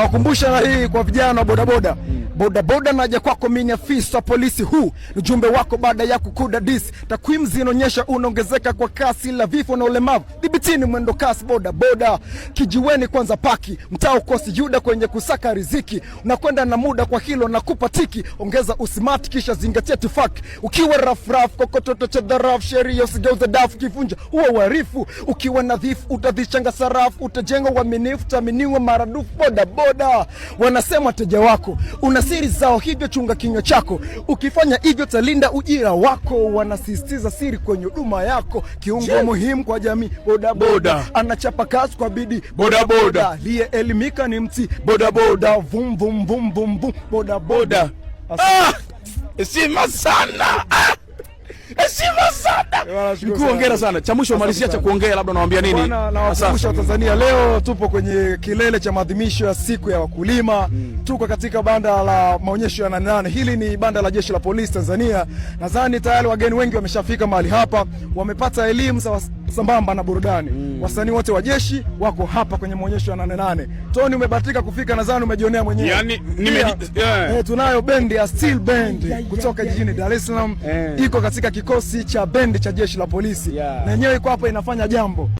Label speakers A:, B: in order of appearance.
A: Nawakumbusha na hii kwa vijana wa bodaboda. Bodaboda naja kwako, mimi ni afisa polisi, huu ni ujumbe wako baada ya kukuda dis. Takwimu zinaonyesha unaongezeka kwa kasi la vifo na ulemavu. Dhibitini mwendo kasi bodaboda, kijiweni kwanza paki, mtaa ukosi yuda kwenye kusaka riziki, unakwenda na muda kwa hilo nakupa tiki, ongeza usimati kisha zingatia tifaki, ukiwa rafraf kokototo cha dharafu, sheria usigeuze dafu, kivunja huo uharifu, ukiwa nadhifu utadhichanga sarafu, utajenga uaminifu, taaminiwa maradufu. Bodaboda wanasema wateja wako una siri zao, hivyo chunga kinywa chako, ukifanya hivyo talinda ujira wako. Wanasisitiza siri kwenye huduma yako, kiungo muhimu kwa jamii. Bodaboda
B: Boda.
A: Anachapa kazi kwa bidii,
B: Bodaboda.
A: aliyeelimika ni mti, bodaboda vum vum vum vum vum, bodaboda.
B: Ah! Heshima sana. Ah! Heshima sana.
A: Nashukuru
B: Mkuu,
A: sana.
B: hongera sana. Cha mwisho malizia cha kuongea, labda unawaambia nini?
A: Bwana, nawakumbusha Watanzania leo tupo kwenye kilele cha maadhimisho ya siku ya wakulima. Tuko katika banda la maonyesho ya Nane Nane. Hili ni banda la Jeshi la Polisi Tanzania. Nadhani tayari wageni wengi wameshafika mahali hapa, wamepata elimu sawa sambamba na burudani. Wasanii wote wa jeshi wako hapa kwenye maonyesho ya Nane Nane. Tony, umebahatika kufika, nadhani umejionea mwenyewe.
B: Yani,
A: Pia,
B: yeah.
A: tunayo bendi ya Steel Band kutoka jijini Dar es Salaam, iko katika kikosi cha bendi cha Jeshi la Polisi
B: Yeah.
A: na yenyewe iko hapa inafanya jambo.